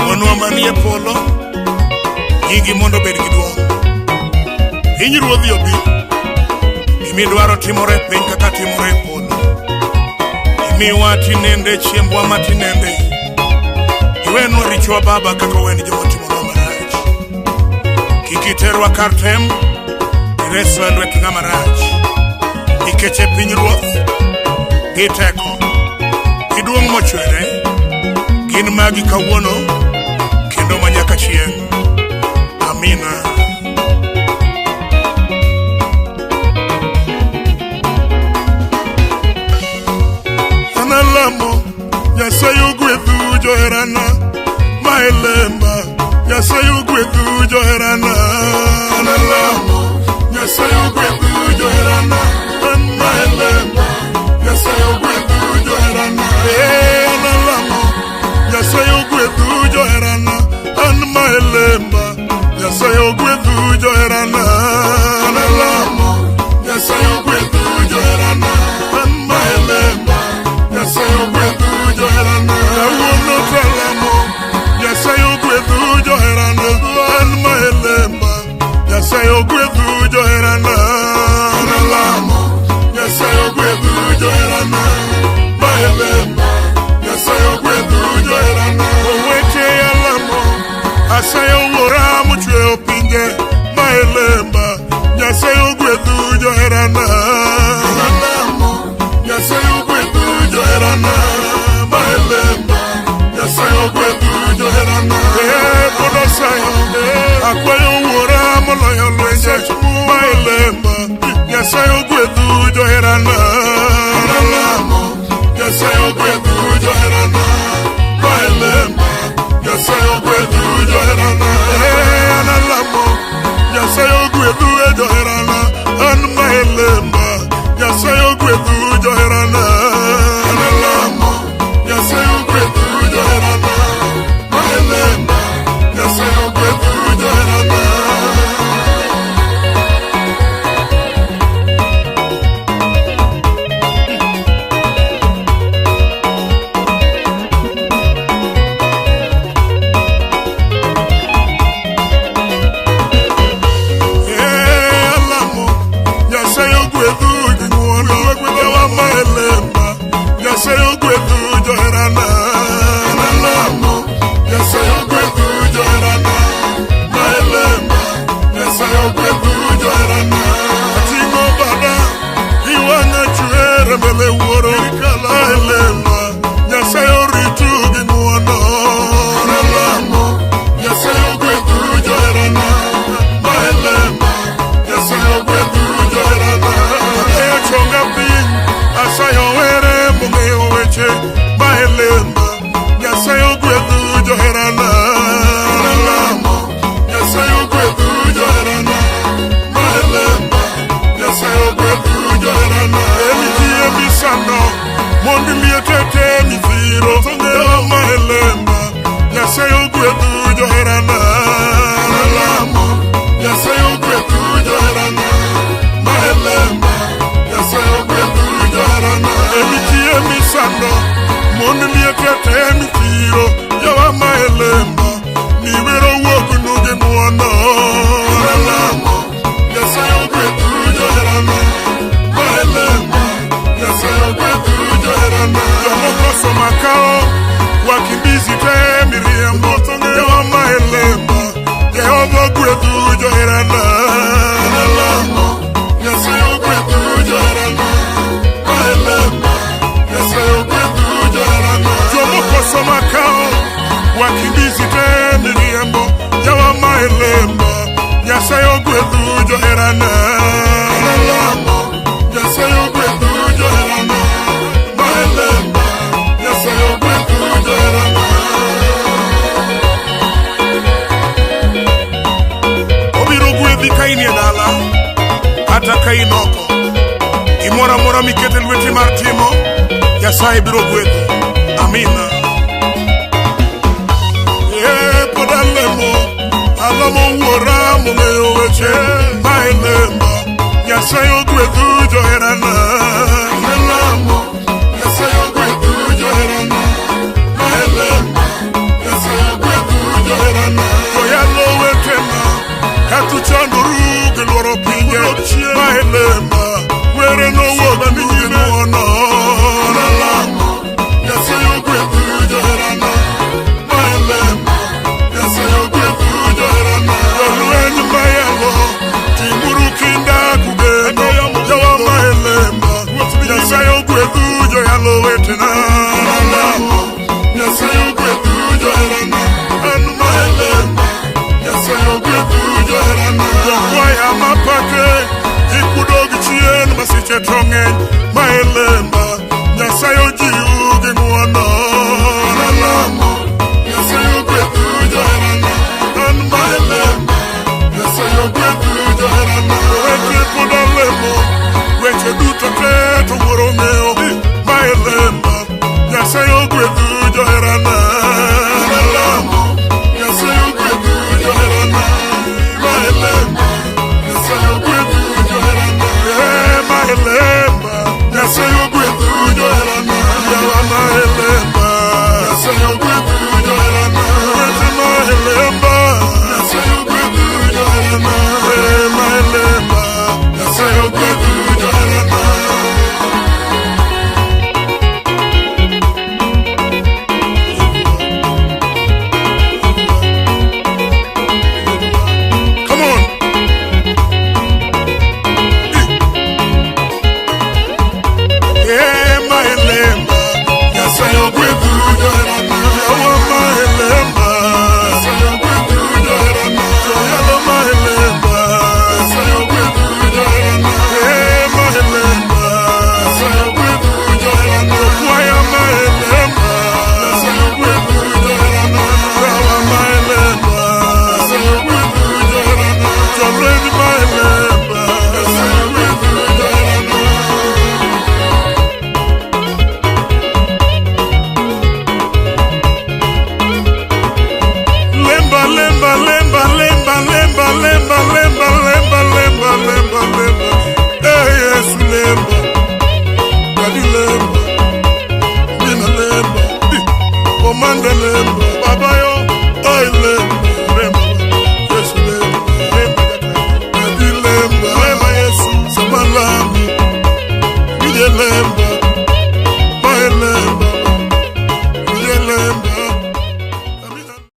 Wuonwa manie polo, nyingi mondo obed gi duong'. Pinyruodhi obi, gimidwaro timore e piny kaka timore e polo. Imiwa tinende chiembwa ma tinende. Iwenwa richowa Baba kaka oweni joma otimonwa marach. Kik iterwa kar tem, ireswa e lwet ng'ama rach. Nikech e pinyruoth, gi teko, gi duong' mochwere, gin magi kawuono kendo ma nyaka chieng'. Amina. Analamo Nyasaye ogwedhu joherana ma e lemba Nyasaye ogwedhu joherana Analamo Nyasaye ogwedhu joherana ma e lemba Nyasaye ogwedhu joherana Eh, analamo Nyasaye ogwedhu joherana an ma e lemba Nyasaye ogwedhu joherana Analamo Nyasaye ogwedhu joherana an ma e lemba Nyasaye ogwedhu joherana Kawuono to alamo Nyasaye ogwedhu joherana an ma e lemba Nyasaye ogwedhu joherana Analamo Nyasaye ogwedhu joherana ma e lemba Nyasaye ogwedhu joherana Owete alamo Asayo wuora mochweyo pinje ma e lemba Nyasaye ogwedhu joherana Analamo Nyasaye ogwedhu joherana ma e lemba Nyasaye ogwedhu joherana Eh, pod asayo akwayo wuora moloyo lwenje ma e lemba Nyasaye ogwedhu joherana Analamo Nyasaye ogwedhu joherana ma e lemba Nyasaye ogwedhu joherana Eh, analamo Nyasaye ogwedhu e joherana an ma e lemba Nyasaye ogwedhu joherana Analamo Nyasaye ogwedhu joherana ma e lemba Nyasaye ogwedhu joherana Eh, alamo Nyasaye ogwedhu gi ng'wono yawa ma e lemba Nyasaye ogwedhu joherana Analamo Nyasaye ogwedhu joherana ma e lemba Nyasaye ogwedhu joherana Ating'o bada iwang'a chwer e mbele wuoro ma e lemba Nyasaye oritu gi ng'wono Analamo Nyasaye ogwedhu joherana ma e lemba Nyasaye ogwedhu joherana Akeyo chonga piny asayo were mong'eyo weche ma e lemba Nyasaye ogwedhu joherana Analamo Nyasaye ogwedhu joherana ma e lemba Nyasaye ogwedhu joherana Emitie misano mondo liete te mithiro yawa ma e lemba Nyasaye ogwedhu joherana Analamo Nyasaye ogwedhu joherana ma e lemba Nyasaye ogwedhu joherana Emitie misano mondo liete te mithiro yawa ma e lemba Niwero wuok nu gi ng'wono Analamo Nyasaye ogwedhu joherana ma e lemba Nyasaye ogwedhu joherana Jomokoso makao wakimbizi te miriambo yawa ma e lemba Jehova ogwedhu joherana Analamo Nyasaye ogwedhu joherana ma e lemba Nyasaye ogwedhu joherana Jomokoso makao wakimbizi te miriambo yawa ma e lemba Nyasaye ogwedhu joherana Analamo Nyasaye ogwedhu joherana ma e lemba Nyasaye ogwedhu joherana Obiro gwedhi ka in e dala kata ka in oko gimoro amora miketo e lweti mar timo Nyasaye biro gwedho amina Eh, pod alemo alamo wuora mong'eyo weche ma e lemba. Nyasaye ogwedhu joherana. Elamo, Nyasaye ogwedhu joherana. Maelema, Nyasaye ogwedhu joherana. Joyalo wetena, katuchandoru gi luoro pinje. Maelema.